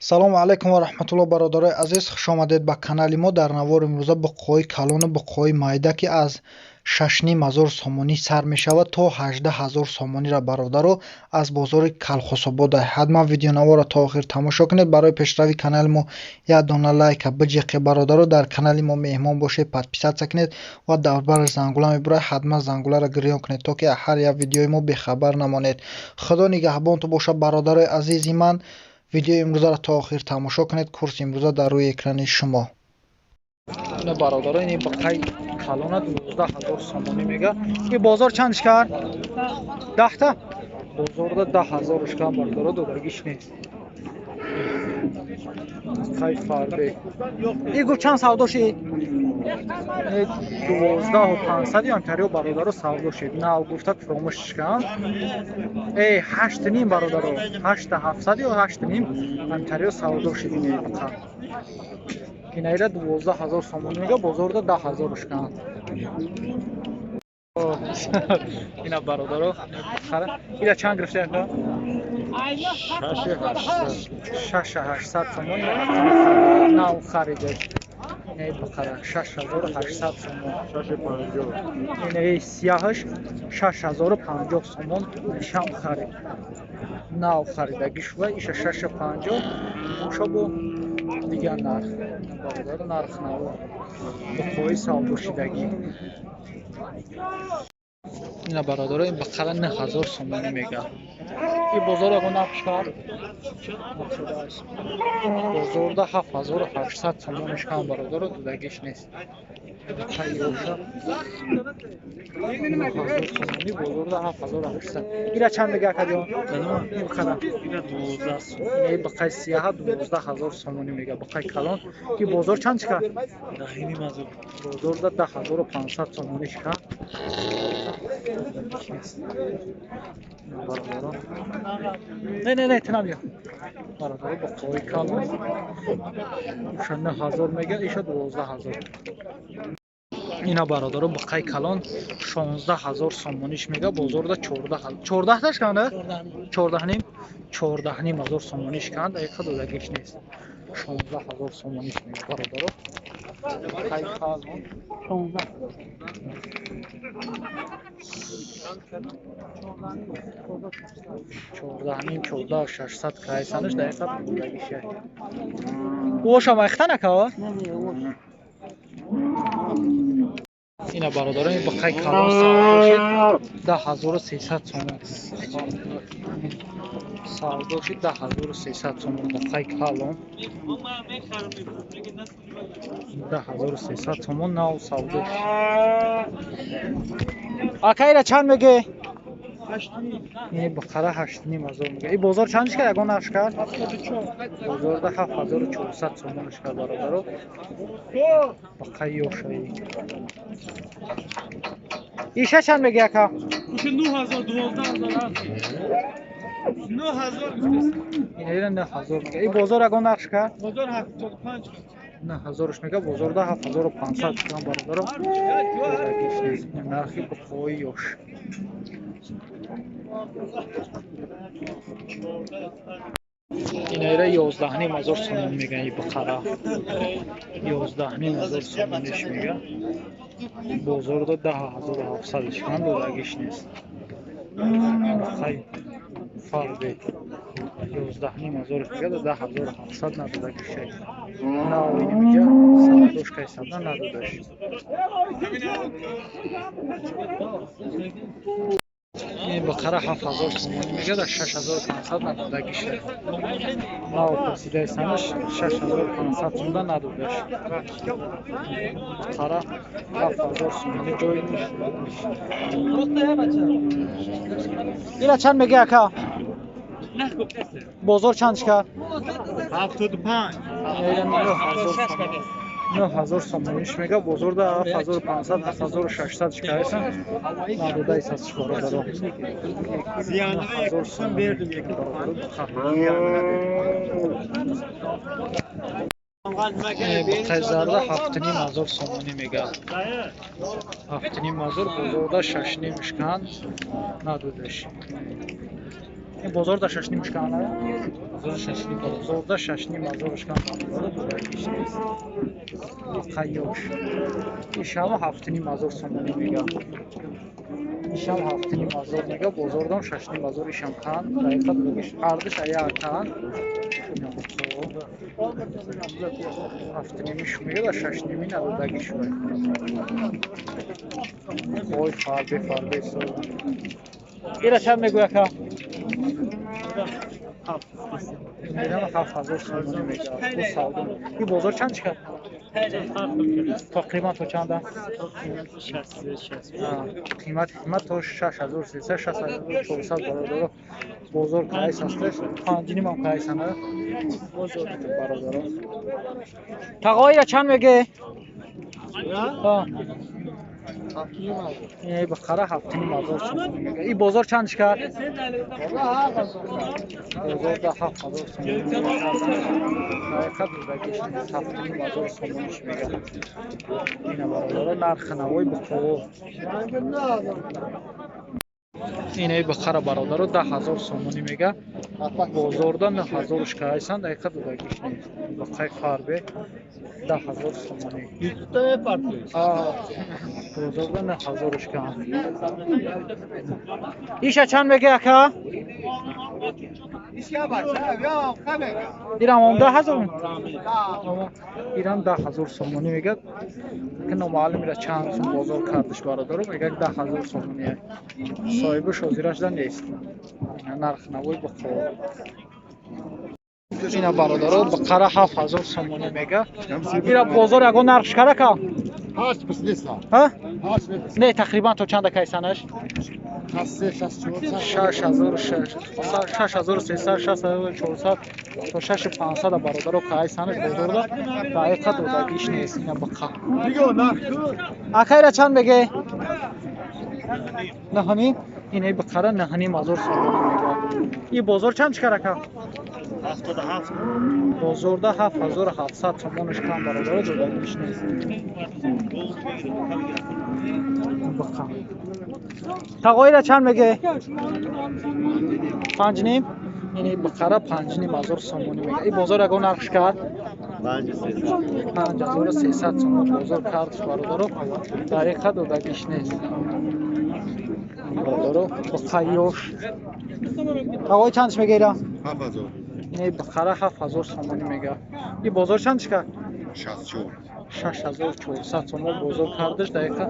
Салому алайкум ва раҳматуллоҳ, бародарои азиз, хуш омадед ба канали мо. Дар навори имрӯза буққои калону буққои майда, ки аз 6500 сомонӣ сар мешавад то 18 000 сомониро, бародаро, аз бозори Калхособода. Ҳатман видеонаворро то охир тамошо кунед. Барои пешрави канали мо як дона лайка биҷиқе, бародаро. Дар канали мо меҳмон бошед, подписаться кунед ва дар бараш зангула мебурад, ҳатман зангуларо гирён кунед, то ки ҳар як видеои мо бехабар намонед. Худо нигаҳбонту бошад, бародарои азизи ман. Видеои имрӯзаро то охир тамошо кунед. Курси имрӯза дар рӯи экрани шумо. Ина, бародаро, ин буққаи калона 12 000 сомонӣ мега. И бозор чанд шикар? Даҳта бозорда 10 000 шикар, бародаро, додагиш нест. Буққаи фарбе и гуфт чанд савдо шид? 12 500 ям тарио, бародаро, савдо шид. Нав гуфта фуромӯш шикан. Э, ҳашту ним, бародаро, ҳашта ҳафтсад ё ҳашту ним ҳамтарио савдо шид. Ин буққа инаира 12 000 сомонӣ мега, бозорда 10 000 шикан. Ина, бародаро, ира чанд гирифта, яка? 6800 сомон нав харидед. Инаи бақара 6800 сомон, инаи сияҳаш 6050 сомон шам харид, нав харидагӣ шуда. Иша шашу панҷоҳ шобу дигар нарх, бародаро, нарх нав буқои савдошидагӣ. Ина, бародаро, ин бақара 9000 сомонӣ мега. И бозор ягон нарх шуд? Бозорда 7800 сомониш кам, бародаро, додагиш нест. Ёша 9000 сомонӣ, бозорда 7800. Ира чанд мега, акаҷон, ин бақара? Инаи бақаи сияҳа 12 000 сомонӣ мега, бақаи калон. Ки бозор чанд шикар? Бозорда 10 500 сомонӣ шикар. Бародарон, не, не, не, тина биё, бародаро. Буққои калон иша 9000 мега, иша 12 000. Ина, бародаро, буққаи калон 16 000 сомониш мега, бозорда чордаҳ шканда, чордаҳ ним, 14 500 сомониш канд, яка додагиш нест. 16 000 сомониш мега, бародаро, буққаи калон. 14,5, 14 600 кайсанаш дақиқа додагиша. Ошам айхта накава. Ина, бародарон, ин буққаи калон савдо шид 10 300 сомон, савдо шид 10 300 сомон. Буққаи калон 10 300 сомон нав савдо шид. Ака, ира чанд меге? Ин бақара 8500 мега. И бозор чанд шикар, ягон нарх шикар? Бозорда 7400 сомон шикар, бародаро, бақаи ёшаи. Иша чанд меги, ака? 9000, 12 000. 9000. Инаира 9000 мега. И бозор ягон нарх шикар? Бозор 75. 9000-ш мега, бозорда 7500 шикан, бародаро. Нархи буқои ёш. Инаира 11 500 сомон меган и буқара. 11 500 сомониш мега. Бозорда 10 700 шикан, додагиш нест. Буқаи фарбе 11 500 мега, 10 700 надодагиш. Нав инамиҷа савдош кайсада надодаш. Ин бақара 7000 сомонӣ мега, дар 6500 надодагиш. Нав пурсидаи санаш 6500 сомда надодаш. Бақара 7000 сомонӣ ҷои. Ира чанд меги, ака? Бозор чанд шикар? 75. 9000 сомониш мега, бозорда 7500, 7600 шикаресан, надодаи сасш, бародаро. 9000 сомонӣ. Буққаи зарда 7500 сомонӣ мега, 7500, бозорда шашним шикан, надодаш. Ин бозор да шашним шкан, бозорда 6,5 ҳазор шкан, бародаро, додагиш нест. Буқаи ёш ишам 7,5 ҳазор сомонӣ мега, ишам 7,5 ҳазор мега, бозордам 6,5 ҳазор ишам кан, дақиқа додагиш ҳардуш аяк кан. Ҳафтнимиш мега, да шашними надодагиш. Ой, фарбе, фарбе. Ира чанд мегӯя, ака? 7 ҳазор сомонӣ мега. Бу савдо. И бозор чанд чикар? Тақрибан то чанда? Қимат қимат то 6300, 6400, бародаро, бозор кайс ҳасташ, панҷнимам кайсана, бародаро. Тағоира чанд меге? Бақара 7,5 ҳазор сомонӣ мега. И бозор чанд шикар? Бозорда 7 ҳазор сомонӣ, ҳақиқат додагиш 7,5 ҳазор сомониш мега. Ина, бародаро, нархи навои буқово. Инаи бақара, бародаро, 10 ҳазор сомонӣ мега, бозорда 9 ҳазоруш кайсан, дақиқа додагиш нест. Бақаи фарбе 10 ҳазор сомонӣ, бозорда 9 ҳазоруш кан. Иша чанд мега, ака? Ирам ом 10 ҳазор, ирам 10 ҳазор сомонӣ мега, ки номаълум ира чанд сум бозор кардиш, бародаро, мега 10 ҳазор сомонӣ, соҳибаш ҳозирашда нест. Нархи навои буқо. Ина, бародаро, бақара 7 ҳазор сомонӣ мега. Ира бозор ягон нархш карака? Не, тақрибан то чанда кайсанаш? 6300, 6400 то 6500, бародаро, кайсанаш бозорда, дақиқа додагиш нест. Ина бақа. Ака, ира чанд меге? Наҳаним. Инаи бақара 9,5 ҳазор сомонӣ мега. И бозор чанд чикар, ака? Бозорда 7700 сомонаш кам, бародаро, додагиш нест. Бақа. Тағоира чанд меге? Панҷним. Ини бақара 5,5 ҳазор сомонӣ мега. И бозор ягон нархш кард? 5300 сомон бозор кардш, бародаро, дақиқа додагиш нест. Бародаро, бақаи ёш. Тағои чандш мега ира? Ини бақара 7 ҳазор сомонӣ мега. И бозор чанд чикар? 6400 сомон бозор кардаш, дақиқа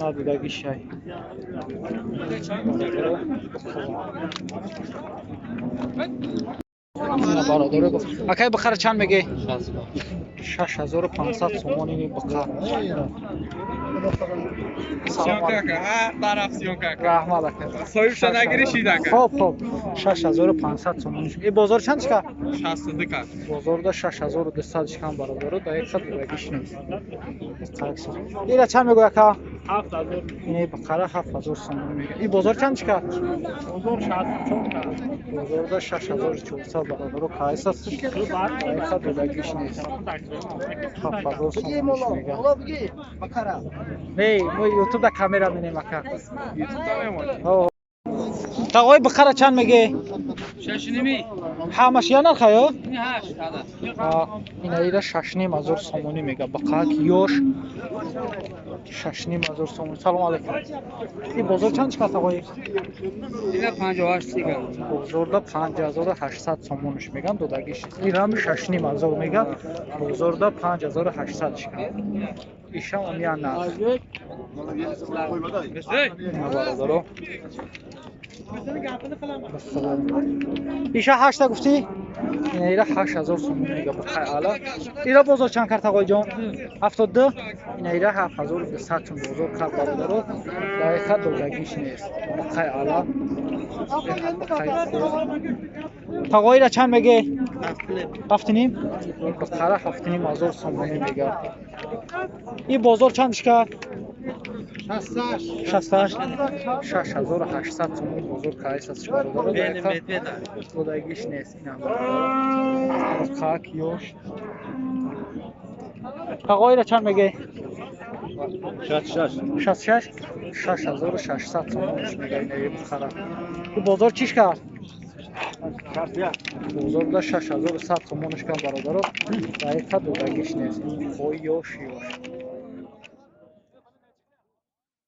надодагишай. Бародаро, акай, бақара чанд меге? 6500 сомон ини бақа. Раҳмат, ака. Хоб, хоб, 6500 сомон. И бозор чанд шикар? Бозорда 6200 шикан, бародаро, дақиқа додагиш нест. Ира чанд мегӯй, ака? Ини бақара 7 ҳазор сомонӣ мега. И бозор чанд шикар? Бозорда 6400, бародаро, кайс аст, дақиқа додагиш нест. 7 ҳазор сомониш мега. Не, мо ютубда камера менем, ака. Тағои, бақара чанд меге? Ҳамаш я нарха ё? Инаира 6,5 ҳазор сомонӣ мега. Бақаак ёш 6,5 ҳазор сомонӣ. Салом алайкум. И бозор чанд чикар, тағои? Бозорда 5800 сомониш меган, додагиш. Ирами 6,5 ҳазор мега, бозорда 5800 шикан. Ишам омия нарх. Бародаро, иша ҳашта гуфтӣ? Ина ира 8 ҳазор сомонӣ мега, бақай ала. Ира бозор чанд кард, тағоиҷон? 72. Ина ира 7200 сум бозор кард, бародаро, дақиқа додагиш нест. Бақай ала. Тағоира чанд меге? Ҳафтним. Бақара 7,5 ҳазор сомонӣ мега. И бозор чанд шикар? 68. 6800 сомон бозор кайс аст, бародаро, дақиқа додагиш нест. Ина қак ёш. Тағоира чанд меге? 66. 6600 сомониш мега инаи бухара. Бозор чиш кард? Бозор буда, 6100 сомонаш кан, бародаро. Дақиқа додагиш нест. Буқои ёш ёш.